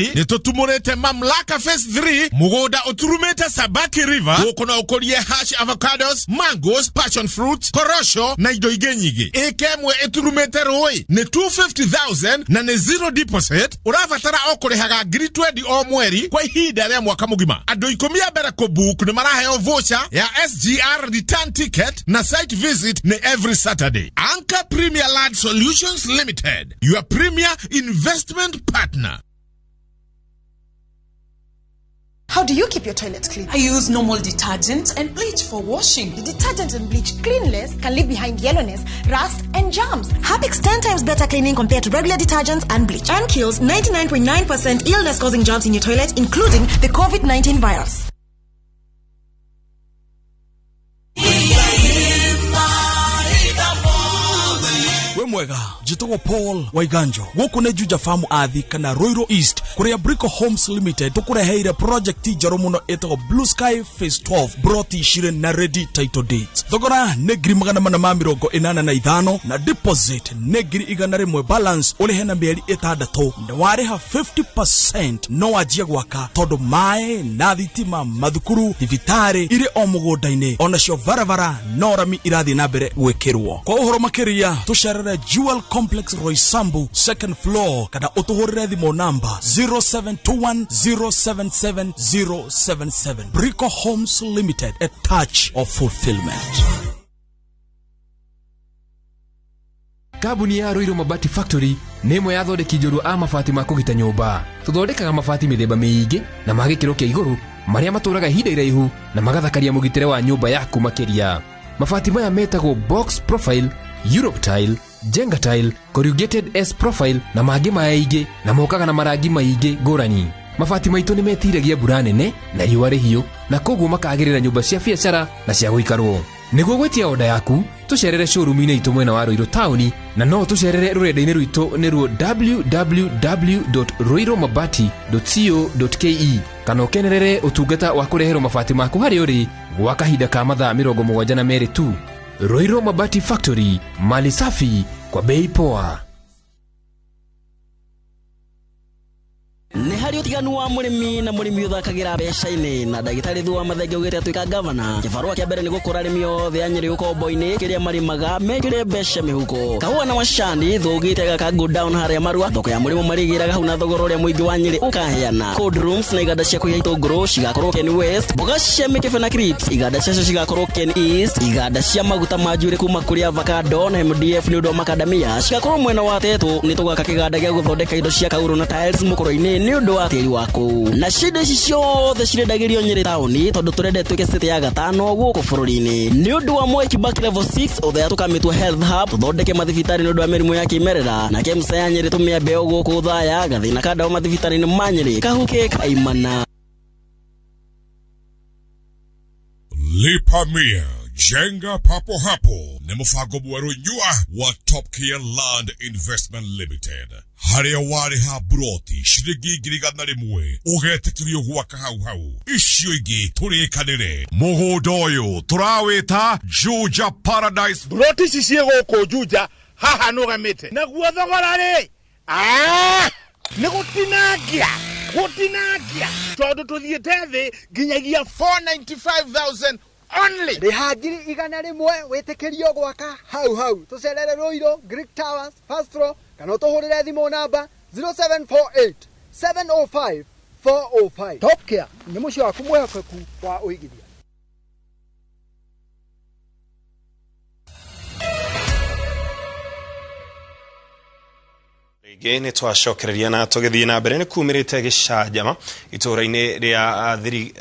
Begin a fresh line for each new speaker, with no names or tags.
Nĩ tũtumũrĩte Mamlaka Phase 3, mũgũnda ũturumĩte Sabaki River. Gũkũ no ũkũrie hash avocados, mangoes, passion fruits, korosho na indo ingĩ nyingĩ. Ĩka ĩmwe ĩturumĩte rũĩ nĩ 250,000 na nĩ zero deposit. Ũrabatara o kũrĩhaga ngiri 20 o mweri kwa ihinda rĩa mwaka mũgima. Andũ 10 a mbere kũbook nĩ maraheo voucher ya SGR return ticket na site visit nĩ every Saturday. Anchor Premier Land Solutions Limited, your premier investment partner.
How do you keep your toilet clean?
I use normal detergent and bleach for washing.
The detergent and bleach cleanless can leave behind yellowness, rust, and germs. Harpic's 10 times better cleaning compared to regular detergents and bleach, and kills 99.9% illness-causing germs in your toilet, including the COVID-19 virus.
Wĩ mwega, njĩtagwo Paul Waiganjo. Gũkũ nĩ Juja Farm Athi kana Ruiru East, kũrĩa Brico Homes Limited tũkũreheire project njerũ mũno ĩtagwo Blue Sky Phase 12, broti cirĩ na ready title deeds. Thogora nĩ 485,000 na deposit nĩ 100,000, balance ũrĩhe na mĩeri 6. Na warĩha 50% no wanjie gwaka, tondũ maĩ na thitima, mathukuru, thibitarĩ irĩ o mũgũnda-inĩ, onacio barabara no rami irathiĩ na mbere gwĩkĩrwo. Kwa ũhoro makĩria tũcerere Jewel Complex, Roysambu second floor, kana ũtũhũrĩre thimũ namba 0721077077. Brico Homes Limited, a touch of fulfillment.
Kambuni ya Ruiru Mabati Factory nĩ ĩmwe ya athondeki njorua a mabati ma kũgita nyũmba. Tũthondekaga mabati mĩthemba mĩingĩ na ma gĩkĩro kĩa igũrũ, marĩa matũraga ihinda iraihu na magathakaria mũgitĩre wa nyũmba yaku makĩria. Mabati maya metagwo box profile, Europe tile, Jenga tile, corrugated S profile na mangĩ maingĩ, na mokaga na marangi maingĩ ngũrani. Mabati maitũ nĩ metiragia mbura nene na riũa rĩhiũ, na koguo makagĩrĩra nyũmba cia biacara na cia gũikarwo. Nĩguo gwĩtia oda yaku, tũcerere showroom-inĩ itũ mwena wa Ruiru taũni, na no tũcerere rũrenda-inĩ rwitũ nĩruo www.ruirumabati.co.ke, kana ũkenerere ũtungata wa kũreherwo mabati maku harĩa ũrĩ gwa kahinda ka mathaa 72 tu. Ruiru Mabati Factory, mali safi kwa bei poa.
Nĩ harĩ ũtiganu wa mũrĩmi na mũrĩmi ũthakagĩra mbeca-inĩ, na ndagĩtarĩ Thuo wa Mathenge augĩte atuĩka gavana, kĩbarũa kĩa mbere nĩ gũkũra arĩmi othe a Nyĩrĩ ũkombo-inĩ kĩrĩa marĩmaga mekĩre mbeca mĩhuko. Kahũa na macani Thuo augĩte agaka go down harĩa Marua, thoko ya mũrĩmo marĩgĩraga hau na thogora ũrĩa mũingĩ wa Nyĩrĩ ũkaheana. Cold rooms na iganda cia kũiga itũngũrũ cigakorwo Ken West, mboga cia mĩkebe na crisps iganda ciacio cigakorwo Ken East, iganda cia maguta ma njuĩrĩ kuma kũrĩ avocado na MDF nĩ ũndũ wa makandamia cigakorwo mwena wa Tetũ. Nĩ tũgaka kĩganda gĩa gũthondeka indo cia kaurũ na tiles mũkũrũ-inĩ nĩ ũndũ wa tĩri wa kũu. Na indo ici ciothe cirendagĩrio Nyĩrĩ taũni, tondũ tũrenda ĩtuĩke city ya gatano gũkũ bũrũri-inĩ. Nĩ ũndũ wa Mwai Kibaki level 6 ũthea tũkamĩtua health hub, tũthondeke mathibitarĩ nĩ ũndũ wa mĩrimũ ya kĩmerera, na KEMSA ya Nyĩrĩ tũmĩambe o gũkũ Othaya, gathĩna ka ndawa mathibitarĩ-inĩ ma Nyĩrĩ kahuke kaimana.
Lipa Mia, Jenga Papo Hapo nĩ mũbango mwerũ nyua wa Top Care Land Investment Limited, harĩa warĩha buroti ciringi 100,000 ũgetĩkĩrio gwaka hau hau, icio ingĩ tũrĩkanĩre. Mũgũnda ũyũ tũrawĩta Juja Paradise.
Buroti ici ciĩ gũkũ Juja haha nũgamĩte, naguo thogora rĩ nĩ gũtinangia gũtinangia, tondũ tũthiĩte thĩ nginyagia 495,000 only.
Rĩha 100,000 wĩtĩkĩrio gwaka hau hau. Tũcerere Ruiru Greek Towers first floor, kana ũtũhũrĩre thimũ namba 0748 705 405. Top Care nĩ mũciĩ waku mwĩhokeku wa ũigithia.
Rĩngĩ nĩ twacokereria na tũgĩthiĩ na mbere, nĩ kumĩrĩte gĩcanjama itũũra-inĩ rĩa thiri.